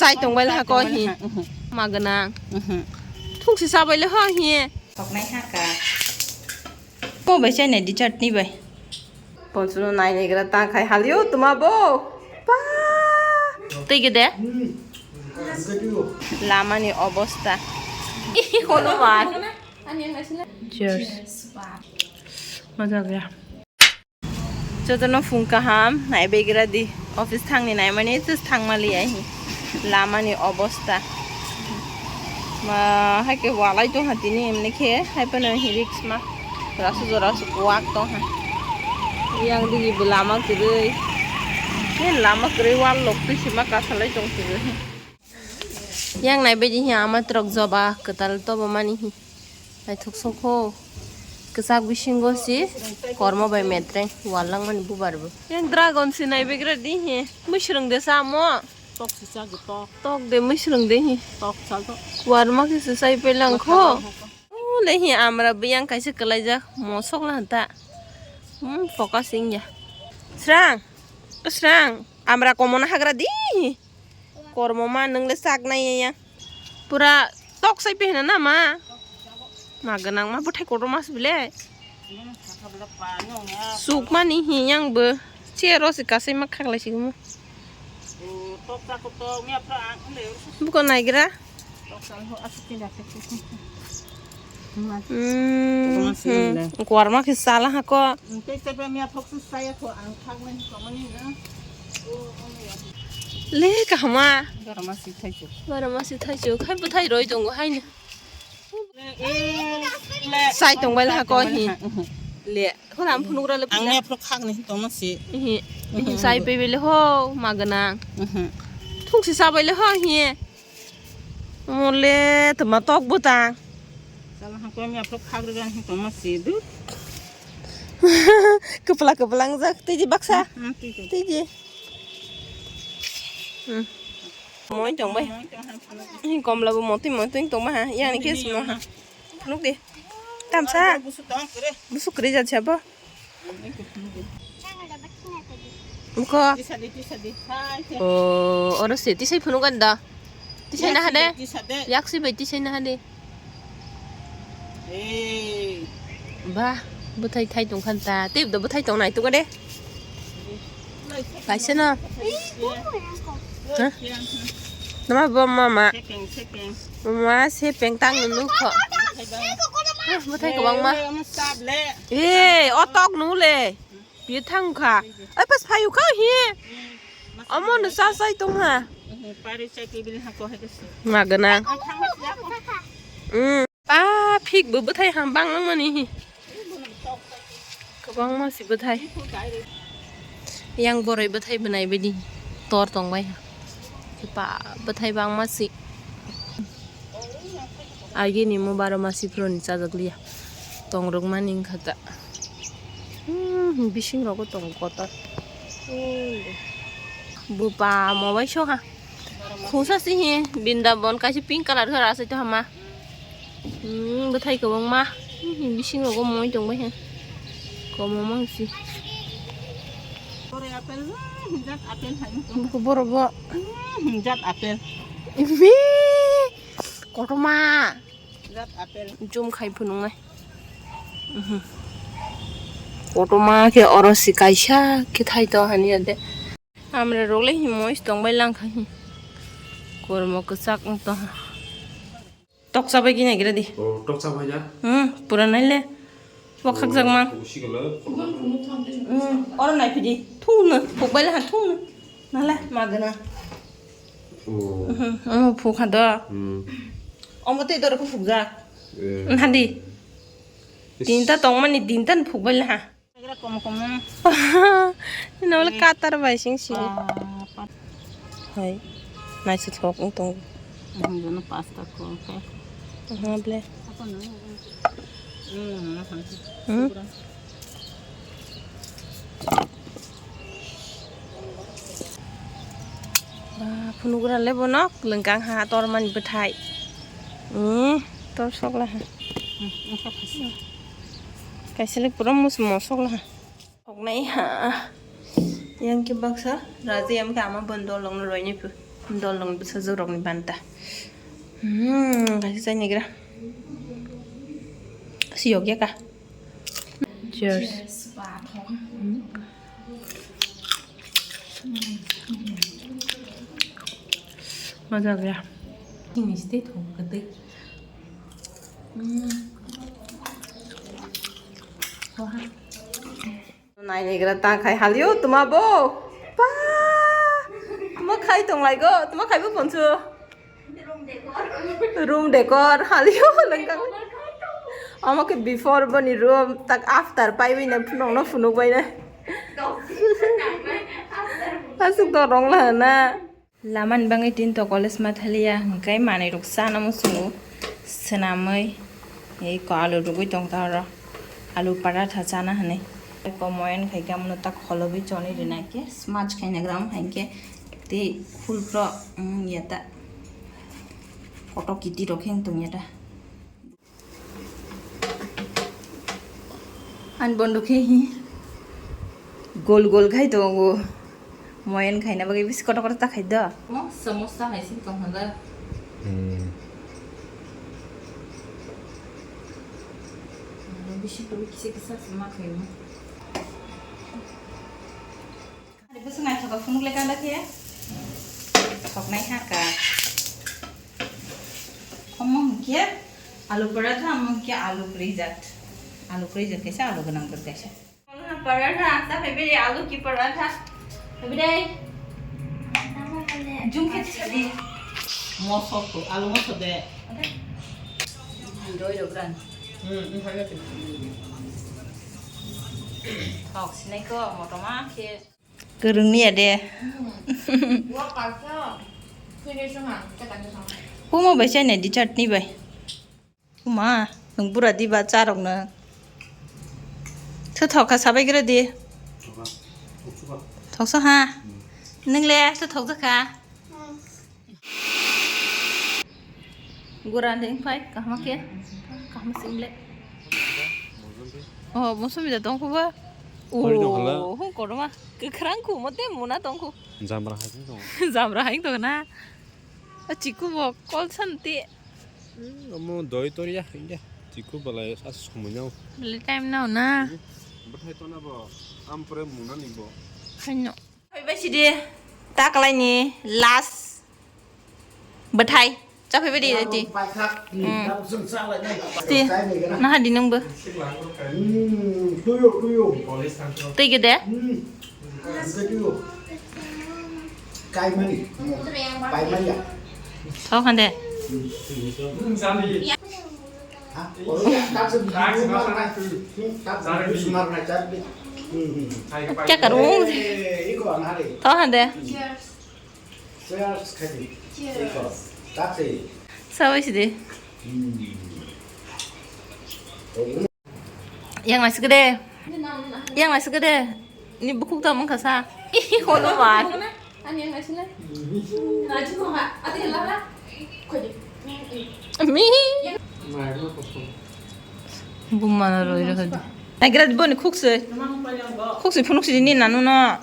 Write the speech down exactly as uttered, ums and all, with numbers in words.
Ai tong bai le ha ko hi. Ma gwnang. Thung si sa bai le ho hi. Thoknai ha ka. Ko bai chai nai di chutney bai. Ponchuno nai nai gra ta khai halio tuma bo. Pa. Tei ge de. Lama ni obosta. Ih, holo bai. Cheers. Maja gaya. Jotono phung kaham, naibegra di. Office thangni naimani, just thangmali ai. Lamani obosta. Ma, hai ke walai tong ha tini emni khe, hai pano hi risk ma. Rasu jorasu kuak tong ha. Yang digi bo lama kwrwi. Ni lama kwrwi wal lok twi sima kasalai tong kwrwi. Yang nai baidi hi ama trok joba kwtal tobo mani hi. Naithok sokho. Kwchak bisingo si kormo bai metreng wal langmani bubar bo. Yang dragon si nai begra di hi. Mui swrwng de samo. Tok si cha tok. Tok de mui swrwng de hi. Tok cha tok. Warma khe se sai pelang kho. O le hi amra biyang kaisa kwlaijak mosok la ta. Hmm, focusing ya. Srang. Srang. Amra komona hagra di. Kormo ma nung le sak nai ya. Pura tok sai pehna na ma. Ma ganang ma bwthai kotor mas bile. Suk mani hi yang bo. Chero se kasai ma khaklai si mo. Buko naigra. Hmm, hmm. Kuarma khe sala ha ko. Le kahma. Bara masi thaichuk. Bara masi thaichuk. Hai bwthai roi tongo haino. Sai tong bai le ha ko hi. Le. Hora am phunuk ra le. Ang ya pro khak ni tong masi. Hi. Hi sai pe bele ho ma ganang. Thung si sa bai le ho hi. Mole tama tok butang. Sala ha ko mi apro khak ri gan hi tong masi du. Kepala kepala jak tiji baksa. Tiji. Hmm. Moi tong bai. Komla bo motoi motoi tong ba ha. Yang ni kes mo ha. Nuk di. Tamsa. Busuk kri jat siapa? Muko. O, oro se tisai phunuk kan da. Tisai na hade. Yak si bai tisai na hade. Bah, bwthai thai tong khan ta. Tip do bwthai tong nai tuka de. Kaisa no. Ha? Nama bo mama. Mama se peng tang nu ko. Bwthai kwbang ma. Eh, o tok nu le. Bi thang kha. Ai pas phayu kha hi. Amo no sa sai tong ha. Ma gana. Hmm. Pa phik bo bwthai ham bang lang mani hi. Kwbangma si bwthai. Yang boroi bwthai bwnai bini tor tong bai ha. Pa bwthai bangma si. Agi ni mo baro masi phro ni chajak liya. Tong rok mani wngkha ta. Hmm, bising rogo tong kotor. Bupa mo bai so ha. Khungsa si hi Brindaban kaisa pink colour khe rasai to hama. Hmm, bwthai kwbangma. Hmm, bising rogo moi tong bai ha. Komo mang si. Boro apple, hmm, jat apple hai. Buku boro bo. Hmm, jat apple. Ibi. Kotorma. Jat apple. Jum khai phunung nai. Mhm. Kotorma khe oro si kaisa khe thai to hani ade. Amra rok le hi moi tong bai lang kha hi. Kormo kwchak wng to. Tok chabai gini gira di. Oh, tok chabai ya? Hmm, pura nai le. Bo khakjak mang. Oh, usi gala. Hmm, oro nai phidi. Thung no, phuk bai le han thung no. Nala, ma gana. Oh. Hmm, omo phuk ha do. Hmm. Omo te dor ko phuk jak. Eh. Hadi. Is. Tinta tong mani tinta phuk bai le ha. Ino le katar bai sing si. Hai. Naisuk thok wng tong. Jono pasta ko. Aha, ble. Hmm? Ba, phunugra le bono lengkang ha tormani bwthai. Hmm, tor sokla ha. Kaisa le pura mus mosok la. Hoknai ha. Yang ke baksa raja yang ke ama bondo long roi ni pu. Dol rokni bwsajwk rokni banta. Hmm, kaisa chai nigra. Siyok ya ka. Cheers. Cheers, ba thong. Moja gaya. Sini state thong kadai. Hmm. Wah. Nainigra ta khai halio tuma bo. Pa! Tuma khai tong lai go, tuma khai bo ponsu. Room decor halio lengkang. Amo ke before boni room tak after pai bini phunuk no phunuk bai na. Asuk to rong la na. Lamani bagwi tin to college ma thaliya, hwnkhe manwi rok chana muchungo swnamwi, ei ko alu rwgwi tong ta oro, alu paratha chana hinwi. Ko moyan khai khe amno ta kholobwi chonwi rwna khe smudge khaina gram hai khe tei full pro, mm, ya ta kotok kiti rok khe wng tong ya ta. Ani bondo khe hi gol gol khai tongo. Moyan khaina bagwi bisi kotor kotor ta khai do. Mo samosa hai si tong handa. Hmm. Bisi kisa kisa sima khai mo. Ari bwswk naithotok phunuk le kanda khe thoknai ha ka. Omo hwnkhe alu paratha, omo hwnkhe alu kwrwijak. Alu kwrwijak kaisa, alu gwnang kaisa. Paratha, ta phaibai de, alu ki paratha. Phaibai de. Jum khe sadi. Moso ko, alu moso de. Doi rok ran. Hmm, hmm, hai. Thok sinai ko, motoma khe. Kwrwngni ya de. Humo bai chai nai di chutney bai. Uma, nwng bura di ba charok no. Thu thok kha sabai gra di. Thoksa ha. Nwng le thu thok kha. Gura de phai kahma khe. Kahma sing le. Oh, mosumi da tong kho ba. Hoi tong khala. Oh, hung koroma. Kwkhrang khu mote muna tong khu. Jamra hai tong. Jamra hai tong na. A chiku bo kol santi. Hmm, omo doi tor ya, ya. Chiku balai as somoi nao. Beli time nao na. Bwthai tona bo. Am pore muna ni bo. Khaino. Phaibai sidi. Ta kalai ni last. Bwthai. Cha phaibai di ti. Paithak. Hmm. Ti. Naha di nungbo. Hmm, tuyo, tuyo. Tui gede. Hmm. Kaimani. Paimani ya. Thok hande. Kya karung? Thok hande. Sabai sidi. Yang nasi gede. Yang nasi gede. Ini bukuk ta mangkasa. Holo wan. Ani yang nasi lai. Nasi mo ha. Ati la la. Kodi. Mi. Bumana roi roi. Nagra boni khukse. Khukse phunuk sidi ni nanu no.